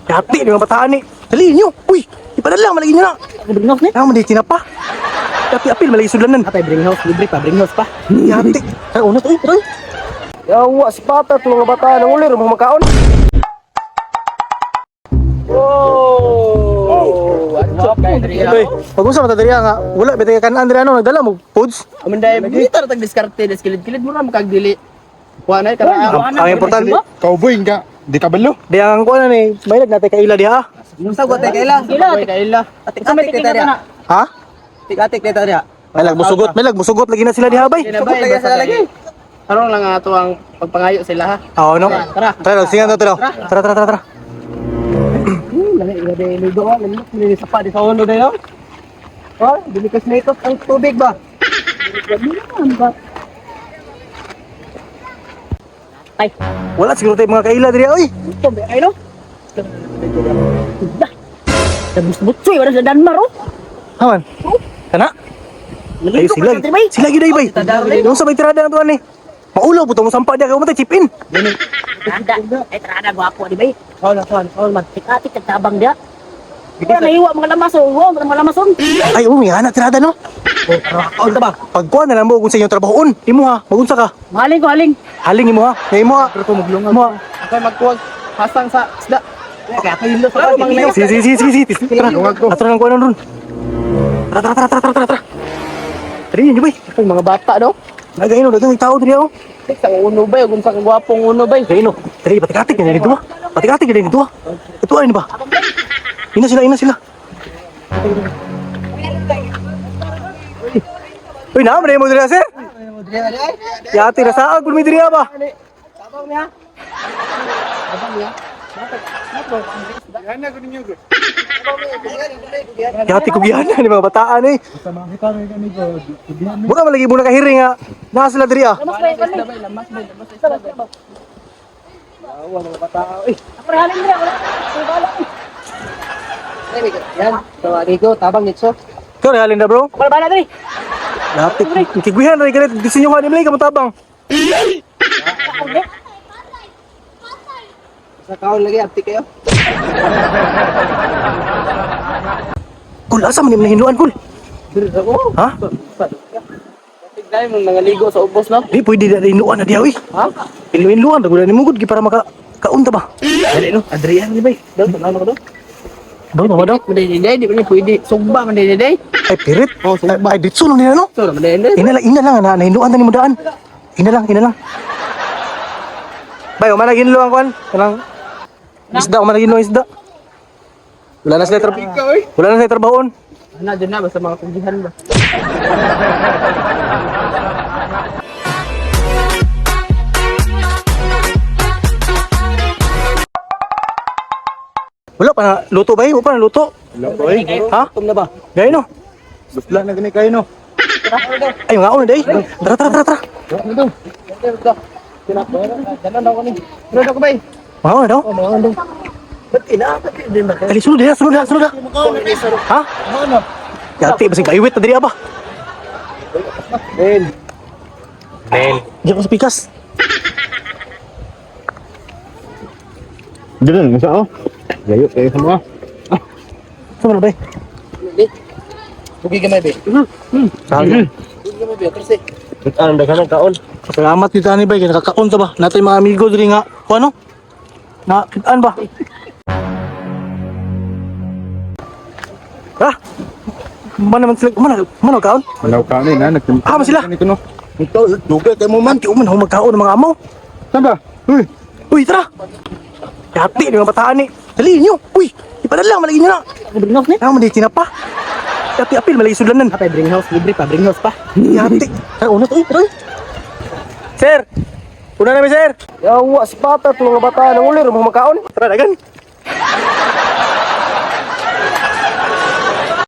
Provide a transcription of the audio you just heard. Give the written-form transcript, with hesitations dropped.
Yati ni mga bataan ni. Dali niyo. Uy, ipadala malagi niyo na. Bring house ni. Ah, man tinapa. Api apil malagi sudlanan. Atay bring house libre pa, bring house pa. Yati. Ay, una to, uy. Yawa si pata tulong nga bata nang ulir mo makaon. Oh, Uy, pag-usa man ta diri nga, wala bitay kanan diri ano nagdala mo foods. Amanday, dito ra tag diskarte, kilid-kilid mo ra makagdili. Kuha na kara. Ang importante, Cowboy nga, di ka balo. di ang kuan na ni, bayad natin kaila diha. Unsa ko tay kaila? Kaila, kaila. Atik-atik tay diha. Ha? Atik-atik tay diha. May lag musugot, may lag musugot lagi na sila diha bay. Sugot lagi sila lagi. Karon lang ato ang pagpangayo sila ha. Oo no. Tara. Tara, singan to tara. Tara tara tara tara. Lami ila day lugo, lami ni sa pa di sa ulo dayo. Oh, dili kas nito ang tubig ba? Ay, Wala siguro tayo mga kaila diri oy. ito ba ay no? Dah. Tabus butsoy wala sa Danmar oh. Haman. Kana? Ayo sila. Sila gyud ay bay. Yung sa may tirada na tuan ni. Maulaw po mo sampa diha kay umatay chip in. Trada, ay trada gwapo di ba? Kaon kaon kaon man. Tik-atik tagtabang dia. Wala nahiwa mga lamas oh, wow, mga lamason. Ay, oh, may anak tirada no. Kaon ka ba? Pagkuha na lang mo kung sa inyong trabahoon. Imo ha, magunsa ka. Haling ko haling. Haling imo ha. Ngay mo ha. Mo ha. Ako magkuwag hasang sa isda. Kaya kayo sa mga Si si si si si. Tara. Ato na lang kuha ron. Tara tara tara tara tara tara. Tara niyo bay. mga bata no. Nagaino dagang tao diri oh. Sa uno bay, kung sa gwapong uno bay. Gaino. Tara patikatik na dito. Patikatik na dito. Ito ay ba? Ina sila, ina sila. Uy, na mo diri sir. Yati na saag pud mi diri ba? Tabang niya. Tabang niya. Yati kugihan ni mga bataan eh. Buka man lagi mo nakahiring nga. Naa sila diri ah. Lamas ba kami? Bay, lamas bay, lamas isda bay. Awa mga bata. Eh, Ako rin haling dia, wala. Wala. Yan, tawagi ko tabang nitso. Ikaw na halin na bro. Wala bala diri. Yati kiguhan ra ganit disenyo ka ni Mlay kamutabang. Sa kaon lagi aptik kayo. Kul asa man ni hinluan kul? Ha? Tignan mo nangaligo sa ubos no. Di pwede na hinluan na diha oy. Ha? Hinluan ra gud ni mugod gi para maka kaunta ba. Dali no, Adrian di bay. Daw tanaw ko do. Daw na ba daw? Manday day, di ba ni pwede sugba manday day. Ay pirit. Ay, ay ditso lang nila no. So manday day. Ina lang na nahinluan na ni mo daan. Ina lang, ina lang. Bay, umana ginluan kuan. Kanang isda, umana ginluan isda. Wala na sila trabaho. Wala na sila trabahoon. Ana dyan na basta mga kugihan ba. Wala pa na luto ba? Wala pa na luto. Wala pa eh. Ha? Tum na ba? Gay no. Busla na gani kayo no. Ay, nga na day. Tara, tara, tara, tara. Dala na ko ni. Dala na ko bay. Mga na daw. Oh, mga andong. Ba't ina? Ba't di ba? Dali, sunod diha, sunod diha, sunod diha. Ha? Yati, basig kaiwit na diri ba? Ben. Nel. Diyan ko sa pikas. Dili na sa oh. Layo kayo sa mga. Sama na bay. Bugi gamay be. Sabi. Bugi gamay be. Terse. Ang daghan ng kaon. Salamat dito ani bay kay nakakaon ta ba? Natay mga amigo diri nga. Kuan no? Na kitaan ba? Ha? Man naman sila, man man kaon. Wala ka ni na nagtim. Ah, sila. Ni kuno. Ito, dugay kay mo man, kay man ho magkaon ng mga amaw. Saan ba? Uy, Uy, tara. Yati ni mga bataan ni. Dali niyo. Uy, ipadala malagi niyo na. Bring house ni. Na man tinapa. Yati apil malagi sudlanan. Atay bring house libre pa, bring house pa. Yati. Tara una to, uy, tara. Uy. Sir. Una na mi sir. Yawa si pata tulong nga bata nang ulir mo makaon. Tara dagan.